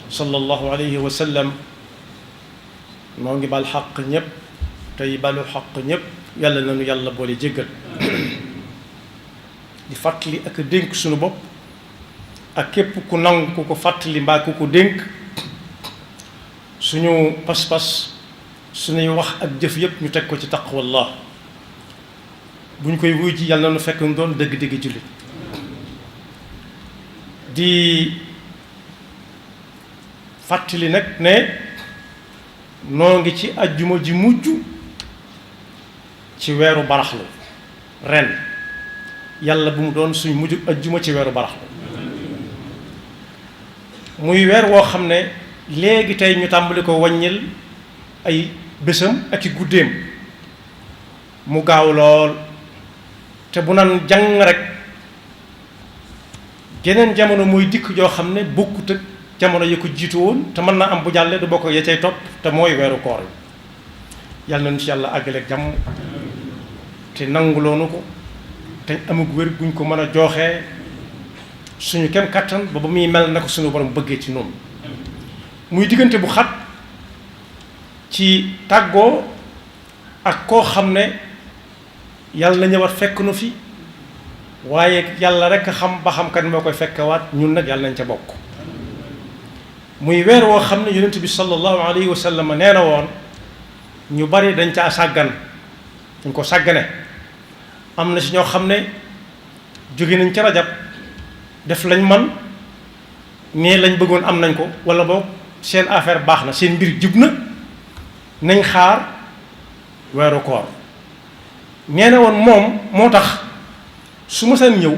sallallahu alayhi wa sallam moo ngi bal xaq ñëpp tey balu xaq ñëpp yàlla nañu yàlla boole jéggal di fàttali ak dénk suñu bopp ak képp ku nangu ku ko fàttali mbaa ku ko dénk suñu pas-pas suñuy wax ak jëf yëpp ñu teg ko ci taqwallah bu ñu koy wuy ji yàlla nañu fekk doon dëgg-dëgg jullit di fàttali nag ne noo ngi ci ajjuma ji mujj ci weeru baraxlu ren yàlla bu mu doon suñ mujj ajjuma ci weeru baraxlu muy weer woo xam ne léegi tey ñu tàmbali ko wàññil ay bésam ak i guddeem mu gaaw lool te bu nan jàng rek geneen jamono muy dikk joo xam ne bokkut ak jamono yi ko jiitu woon te mën naa am bu jàllee du bokk ya cay topp te mooy weeru koor yi yàlla nañu ci yàlla àggaleeg jàmm te nanguloonu ko te amug wér guñ ko mën a jooxee suñu kem kattan ba ba muy mel na ko suñu borom bëggee ci noonu muy diggante bu xat ci tàggoo ak koo xam ne yàlla na ñëwaat fekk nu fi waaye yàlla rek xam ba xam kan moo koy fekkewaat ñun nag yàlla nañ ca bokk muy weer woo xam ne yonent bi sallallahu alayhi wa sallam nee na woon ñu bari dañ caa sàggan dañ ko sàggane am na si ñoo xam ne jóge nañ ca rajab def lañ man nee lañ bëggoon am nañ ko wala boog seen affaire baax na seen mbir jub na nañ xaar weeru koor nee na woon moom moo tax su ma seen ñëw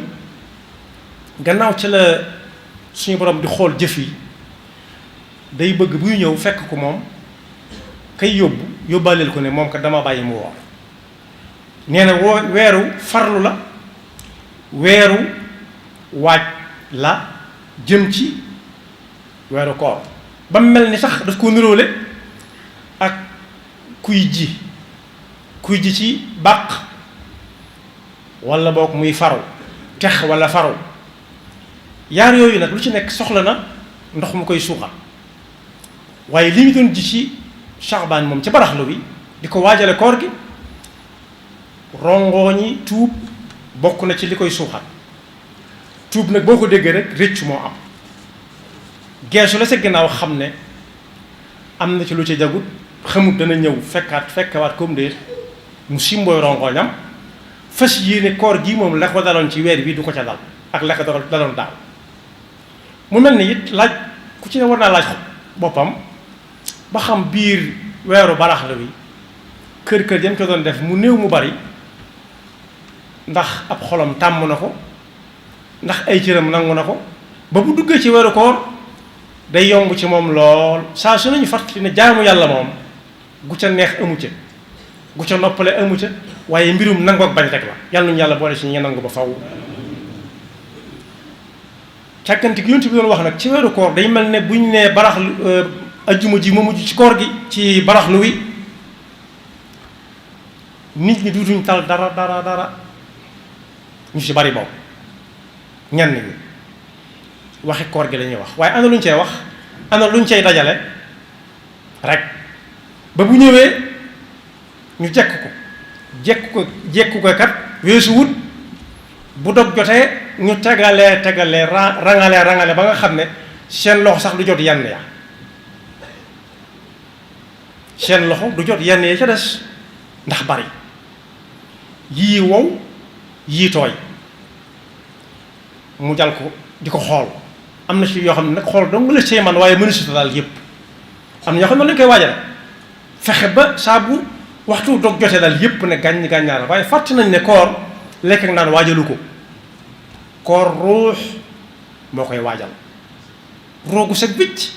gannaaw ci la suñu borom di xool jëf yi day bëgg buy ñëw fekk ko moom kay yóbbaaleel ko ne moom kat dama bàyyi mu woor nee na weeru farlu la weeru waaj la jëm ci weeru koor ba mel ni sax daf ko niroole ak kuy ji ci bàq wala boog muy faru tex wala faru yaar yooyu nag lu ci nekk soxla na ndox mu koy suuxat waaye li ñu doon ji ci Shaabaan moom ci baraxlu bi di ko waajale koor gi rongooñi tuub bokk na ci li koy suuxat tuub nag boo ko déggee rek rëccu moo am geesu la sa ginnaaw xam ne am na ci lu ci jagut xamut dana ñëw fekkawaat comme déet mu simbooy rongooñam fas yéene koor gi moom la ko daloon ci weer bi du ko ca dal ak la ko daloon daaw mu mel ni it laaj ku ci ne war naa laaj boppam ba xam biir weeru baraxlu bi kër jëm ko doon def mu néew mu bari ndax ab xolam tàmm na ko ndax ay cëram nangu na ko ba bu duggee ci weeru koor day yomb ci moom lool saa su nañu fàttali ne jaamu yàlla moom gu ca neex amu ca gu ca noppale amu ca waaye mbirum nangu ak bañ rek la yàlla nañu yàlla boole ci ñi nangu ba faw càgganti gi yonent bi doon wax nag ci weeru koor day mel ne buñ nee baraxlu ajjuma ji ma mujj ci koor gi ci baraxlu wi nit ñi duutuñ tal dara ñu ci bari boobu ñenn ñi waxi koor gi la ñuy wax waaye ana luñ cay wax ana luñ cay dajale rek ba bu ñëwee ñu jekku ko kat weesu wut bu dog jotee ñu tegalee rangale ba nga xam ne seen loxo sax du jot yenn ya seen loxo du jot yenn ya ca des ndax bari yii wow yii tooy mu jal ko di ko xool am na ci yoo xam ne nag xool dong la see man waaye mënu si daal yépp am na ñoo xam ne lañ koy waajal fexe ba saa bu waxtu dog jotee daal yépp ne gàññaar waaye fàtt nañ ne koor lekk ak naan waajalu ko koor ruux moo koy waajal roogu set wicc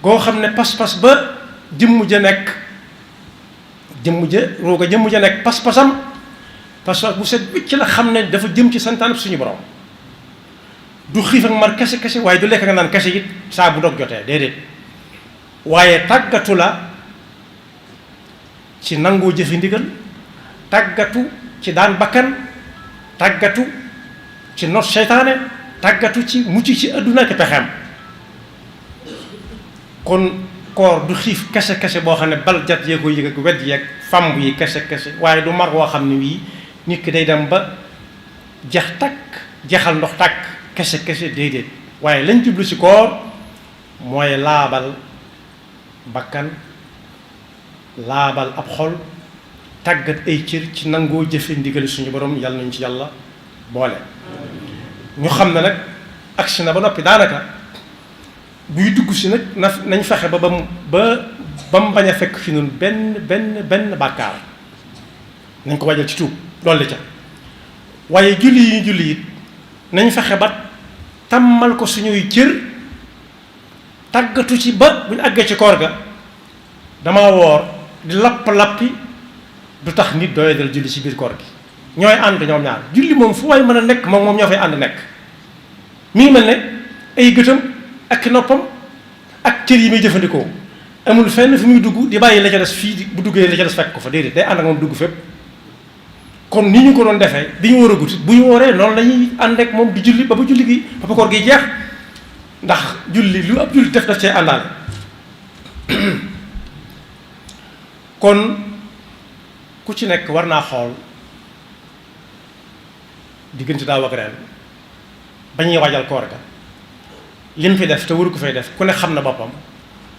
goo xam ne pas-pas ba jëmm ja nekk pas-pasam pas-pas bu set wicc la xam ne dafa jëm ci santaan suñu borom du xiif ak mar kese waaye du lekk nga naan kese it saa bu dog jotee déedéet waaye tàggatu la ci nangoo jëfi ndigal tàggatu ci daan bakkan tàggatu ci not seytaane tàggatu ci mucc ci adduna ak pexeem kon koor du xiif kese kese boo xam ne bal jat yee ko yëg ak wet yeeg famb yi kese kese waaye du mar woo xam ne wii nit ki day dem ba jeex takk jeexal ndox tàkk kese kese déedéet waaye lañ jublu ci koor mooy laabal bakkan laabal ab xol tàggat ay cër ci nangoo jëfe ndigal suñu borom yàlla nañu ci yàlla boole. ñu xam ne nag agsi na ba noppi daanaka buy dugg si nag nañ fexe ba mu bañ a fekk fi nun benn bàkkaar nañ ko wajal ci tuub loolu ca waaye julli yi ñu julli it nañ fexe ba tàmmal ko suñuy cër tàggatu ci ba buñ àggee ci koor ga dama woor di lapp-lappi du tax nit doyadal julli ci biir koor gi ñooy ànd ñoom ñaar julli moom fu waay mën a nekk moom ñoo fay ànd nekk mi ngi mel ne ay gëtam ak noppam ak cër yi muy jëfandikoo amul fenn fi muy dugg di bàyyi la ca des fii bu duggee la ca des fekk ko fa déedéet day ànd ak moom dugg fépp kon ni ñu ko doon defee bi ñu war a gudd bu ñu wooree noonu la ñuy ànd ak moom di julli ba julli gi ba koor gi jeex ndax julli lu ab julli def cee àndaale kon ku ci nekk war naa xool diggante daaw ak ren ba ñuy waajal koor ga lim fi def te waru ko fay def ku ne xam na boppam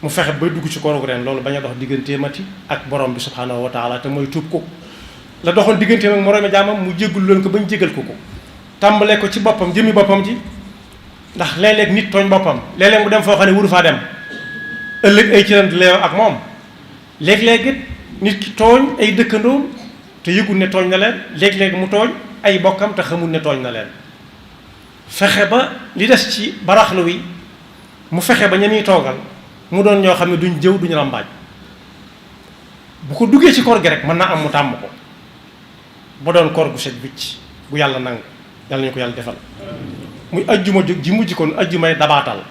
mu fexe bay dugg ci kooru ren loolu bañ a dox digganteem ati ak borom bi subhaanahu wa taala te mooy tuub ko la doxoon digganteem ak moroomi jaamam mu jéggul loon ko bañ jégal ko tàmbalee ko ci boppam jëmmi boppam ji ndax léeg-léeg nit tooñ boppam léeg-léeg mu dem foo xam ne waru faa dem ëllëg ay cëram di leew ak moom léeg-léeg it nit ki tooñ ay dëkkandoom te yëgul ne tooñ na leen léeg-léeg mu tooñ ay bokkam te xamul ne tooñ na leen fexe ba li des ci baraxlu wi mu fexe ba ña muy toogal mu doon ñoo xam ne duñ jëw duñ rambaaj bu ko duggee ci koor gi rek mën naa am mu tàmm ko ba doon koor gu set wicc bu yàlla nangu yàlla ñu ko yàlla defal muy ajjuma ji mujj kon ajjumay dabaatal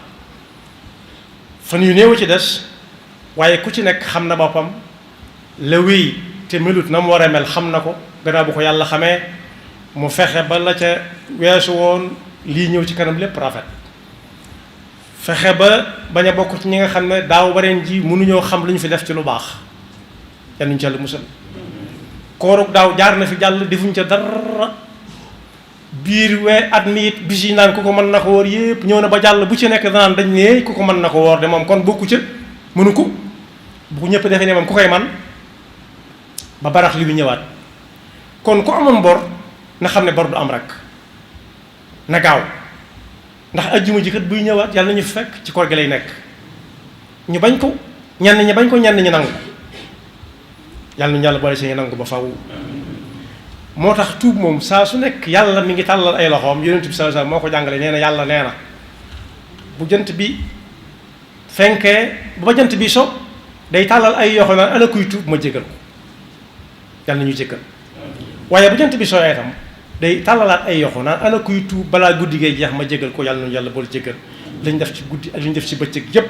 fan yu néew ci des waaye ku ci nekk xam na boppam la wéy te melut na mu war a mel xam na ko gannaaw bu ko yàlla xamee mu fexe ba la ca weesu woon lii ñëw ci kanam lépp rafet fexe ba bañ a bokk ci ñi nga xam ne daaw bareen ji mënuñoo xam lu ñu fi def ci lu baax yal nañu ci yàlla musal koorug daaw jaar na fi jàll defuñ ca dara biir at mi it bis yi naan ku ko mën na ko woor yépp ñëw na ba jàll bu ci nekk danaan dañ ne ku ko mën na ko woor de moom kon bokku ca mënu ko bu ñëpp defee ne moom ku koy man ba barax li bi ñëwaat kon ku amoon bor na xam ne bor du am rek na gaaw ndax ajjuma ji kat buy ñëwaat yàlla nañu fekk ci koor gi lay nekk ñu bañ ko ñenn ñi bañ ko ñenn ñi nangu yàlla nañu yàlla boole seen nangu ba faw moo tax tuub moom saa su nekk yàlla mi ngi tàllal ay loxoom yonent bi sallallahu alayhi wasallam moo ko jàngale nee na yàlla nee na bu jant bi fenkee ba jant bi so day tàllal ay yoxo naan ana kuy tuub ma jégal ko yàlla nañu jégal waaye bu jant bi sooyee itam day tàllalaat ay yoxo naan ana kuy tuub balaa guddi gee jeex ma jégal ko yàlla nañu yàlla boole jégal lañ def ci guddi ak li ñu def ci bëccëg yépp